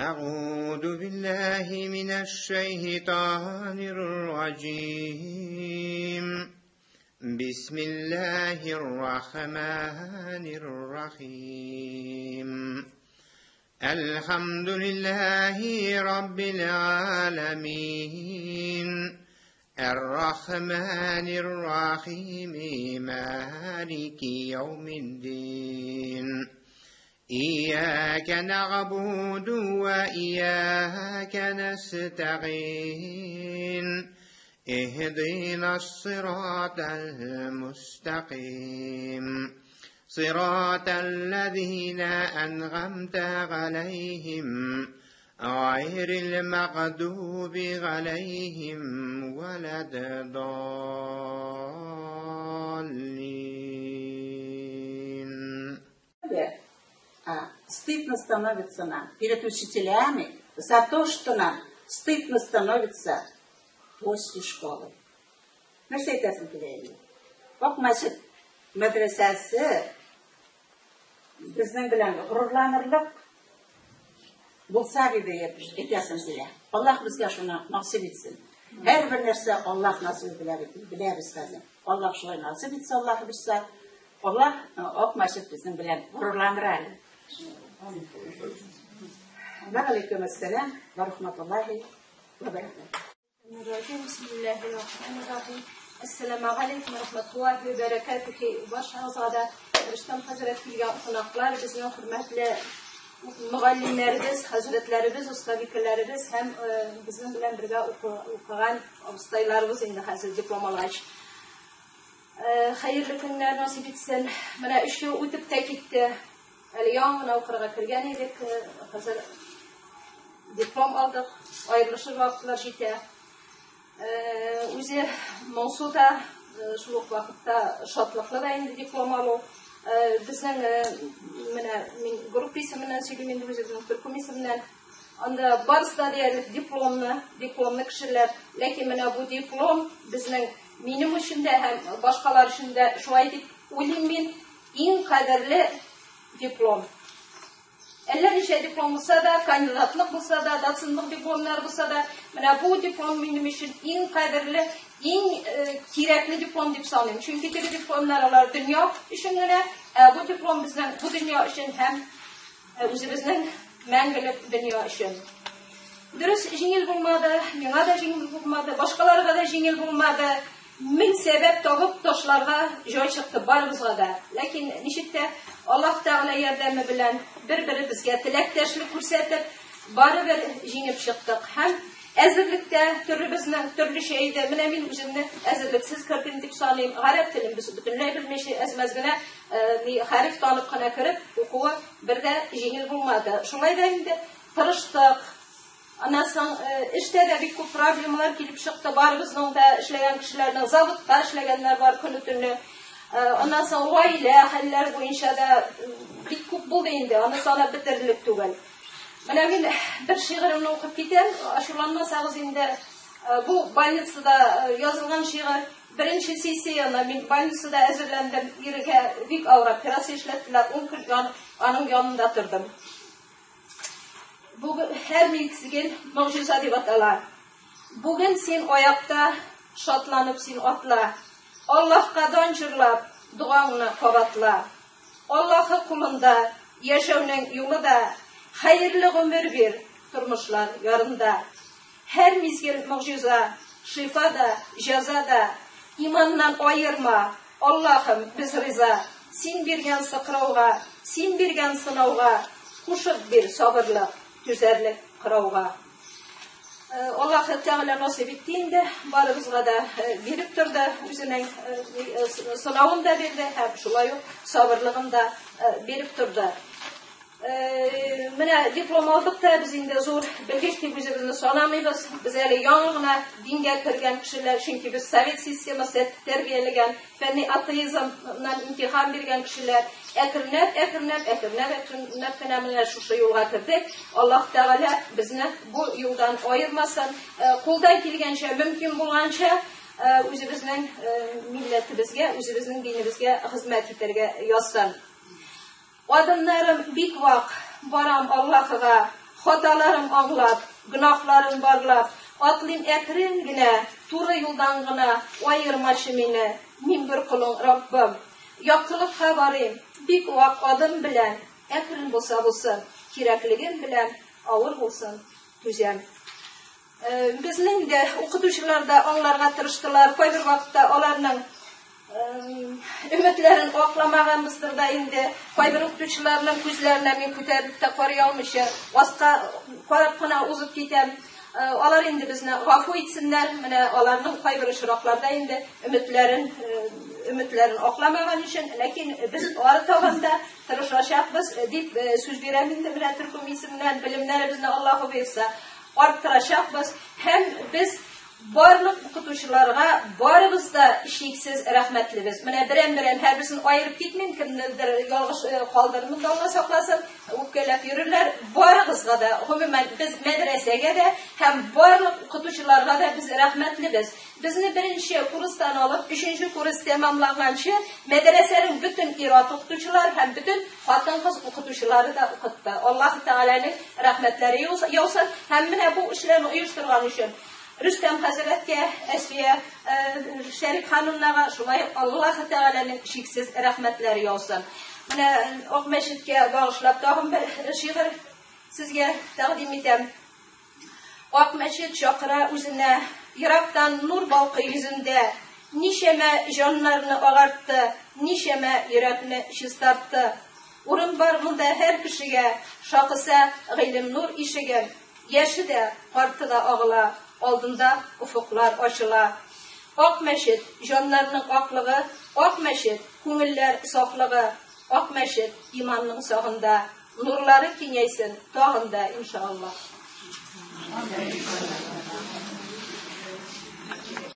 أعوذ بالله من الشيطان الرجيم. بسم الله الرحمن الرحيم. الحمد لله رب العالمين الرحمن الرحيم مالك يوم الدين. إياك نعبد وإياك نستعين. اهدنا الصراط المستقيم صراط الذين أنعمت عليهم غير المغضوب عليهم ولا الضالين. Стыдно становится нам перед учителями за то, что нам стыдно становится после школы. Нәрсә әйтәсең килә инде? Ак мәчет мәдрәсәсе безнең белән горурланырлык булса иде әйтәсем килә. Аллаһ безгә шуны насыйп итсен. Һәрбер нәрсә Аллаһ насыйп белә бит, беләбез хәзер. Аллаһ шулай насыйп итсә, Аллаһ бирсә, Аллаһ Ак мәчет безнең белән горурланыр әле. Ва алейкум ассалам ва рахматуллахи ва баракатуһ. Бисмиллахир-рахманир-рахим. Әссәламу алейкум ва рахматуллахи ва баракатуһ. Баршагызга да Рөстәм хәзрәт килгән кунаклар, безнең хөрмәтле мөгаллимнәребез, хәзрәтләребез, остабикәләребез һәм безнең белән бергә укыган абыстайларыбыз инде хәзер диплом алгач. Хәерле көннәр насыйп итсен. Менә 3 ел үтеп тә китте. Әле яңа гына укырга кергән идек, хәзер диплом алдык, аерылышыр вакытлар җитә. Үзе моңсу да, шул ук вакытта шатлыклы да инде диплом алу. Безнең менә мин группа исеменнән сөйлим инде, үзебезнең төркем исеменнән. Анда барысы да диярлек дипломны кешеләр. Ләкин менә бу диплом безнең минем өчен дә һәм башкалар өчен дә шулай дип уйлыйм мин, иң кадерле диплом. Әллә ничә диплом булса да, кандидатлык булса да, доцентлык дипломнары булса да, менә бу диплом минем өчен иң кадерле, иң кирәкле диплом дип саныйм. Чөнки теге дипломнар алар дөнья өчен генә, ә бу диплом безнең бу дөнья өчен һәм үзебезнең мәңгелек дөнья өчен. Дөрес, җиңел булмады, миңа да җиңел булмады, башкаларга да җиңел булмады. Мең сәбәп табып ташларга җай чыкты барыбызга да. Ләкин ничек тә Аллаһ Тәгалә ярдәме белән бер-беребезгә теләктәшлек күрсәтеп, барыбер җиңеп чыктык. Һәм әзерлектә төрлебезнең төрлечә иде. Менә мин үземне әзерлексез кердем дип саныйм. Гарәп телен без бөтенләй белмичә, әз-мәз генә хәреф танып кына кереп, укуы бер дә җиңел булмады. Шулай да инде тырыштык. Аннан соң эштә дә бик күп проблемалар килеп чыкты. Барыбызның да эшләгән кешеләрнең, заводта эшләгәннәр бар көне-төне. Аннан соң гаилә хәлләр буенча да бик күп булды инде, аны санап бетерерлек түгел. Менә мин бер шигыремне укып китәм, ачуланмасагыз инде. Бу больницада язылган шигырь. Беренче сессияне мин больницада әзерләндем, иргә бик авыр операция эшләттеләр, 10 көн аның янында тордым. Бүген һәр мизгел могҗиза дип атала. Бүген син аякта, шатланып син атла. Аллаһка дан җырлап, дуаңны кабатла. Аллаһы кулында яшәүнең юлы да, хәерле гомер бир тормышлар ярында. Һәр мизгел могҗиза, шифа да, җәза да, иманнан аерма, Аллаһым, без риза. Син биргән сыкрауга, син биргән сынауга, кушып бир сабырлык, түзәрлек кырауга. Аллаһ Тәгалә насыйп итте инде, барыбызга да биреп торды, үзенең сынавын да бирде һәм шулай ук сабырлыгын да биреп торды. Менә диплом алдык та, без инде зур белгеч дип үзебезне санамыйбыз. Без әле яңа гына дингә кергән кешеләр, чөнки без совет системасы тәрбияләгән, фәнни атеизмнан имтихан биргән кешеләр. Әкренләп, әкренләп, әкренләп, әкренләп кенә менә шушы юлга кердек. Аллаһ Тәгалә безне бу юлдан аермасын. Кулдан килгәнчә, мөмкин булганча, үзебезнең милләтебезгә, үзебезнең динебезгә хезмәт итәргә язсын. Адымнарым бик вак, барам Аллаһыга, Хаталарым аңлап, гөнаһларым барлап, атлыйм әкрен генә, туры юлдан гына аермачы мине, мин бер колың, Раббым. Яктылыкка барыйм, бик вак адым белән, әкрен булса булсын, кирәклеген беләм, авыр булсын, түзәм. Безнең дә укытучылар да аңларга тырыштылар. Кайбер вакытта аларның өметләрен акламаганбыздыр да инде. Кайбер укытучыларның күзләренә мин күтәрелеп тә карый алмыйча, аска карап кына узып китәм. Алар инде безне гафу итсеннәр. Менә аларның кайбер очракларда инде өметләрен өметләрен акламаган өчен, ләкин без ары табан да тырышачакбыз дип сүз бирәм инде менә төркем исеменнән белемнәребезне Аллаһу боерса арттырачакбыз һәм без барлык укытучыларга барыбыз да чиксез рәхмәтлебез. Менә берәм-берәм һәрберсен аерып китмим, кемнедер ялгыш калдырмын да Алла сакласын, үпкәләп йөрерләр. Барыгызга да, гомумән, без мәдрәсәгә дә һәм барлык укытучыларга да без рәхмәтлебез. Безне беренче курстан алып, өченче курс тәмамланганчы мәдрәсәнең бөтен ир-ат укытучылар һәм бөтен хатын-кыз укытучылары да укытты. Аллаһ Тәгаләнең рәхмәтләре яусын һәм менә бу эшләрне оештырган өчен Рөстәм хәзрәткә, Әсфия Шәриф ханымнага шулай ук Аллаһ Тәгаләнең чиксез рәхмәтләре яусын. Менә Ак мәчеткә багышлап тагын бер шигырь сезгә тәкъдим итәм. Ак мәчет чакыра үзенә, Ерактан нур балкый йөзендә. Ничәмә җаннарны агартты, Ничәмә йөрәкне чистартты. Урын бар монда һәр кешегә, Шакыса гыйлем-нур ишеген. Яше дә, карты да агыла, Алдында офыклар ачыла. Ак мәчет, җаннарның аклыгы, Ак мәчет, күңелләр сафлыгы. Ак мәчет, иманның сагында. Нурлары киңәйсен тагын да, иншаллаһ.